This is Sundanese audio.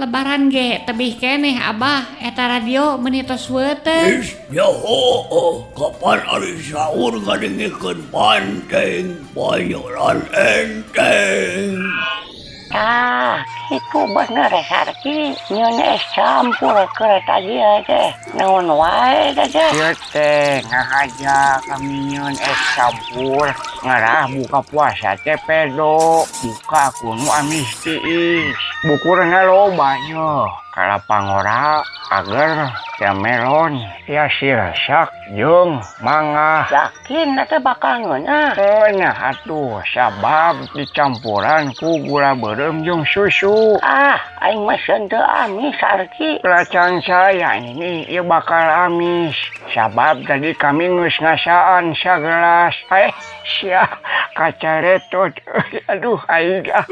Lebaran ge tebih keneh, Abah, eta radio meuni tos weuteung. Is nyaho, oh, kapan ari sahur ngadengikeun banteng banyolan enteng. Ah, itu bener, Sarki. Nyieun es campur keur tadi teh. Naon wae teh? Ieu teh ngahaja kami nyieun es campur. Ngarah buka puasa teh pedo. Buka ku nu amis tiis. Bukurna loba nya. Kalapa ngora, ager, tea melon, tea sirsak, jeung mangga. Yakin teh bakal ngeunah? Ngeunah atuh, sabab dicampuran ku gula beureum jeung susu. Ah, aing mah sieun teu amis, Sarki. Kelacan saya ini ieu bakal amis. Sabab tadi kami geus ngasaan sagelas. Eh, sia kacaretot. Aduh, aing ah.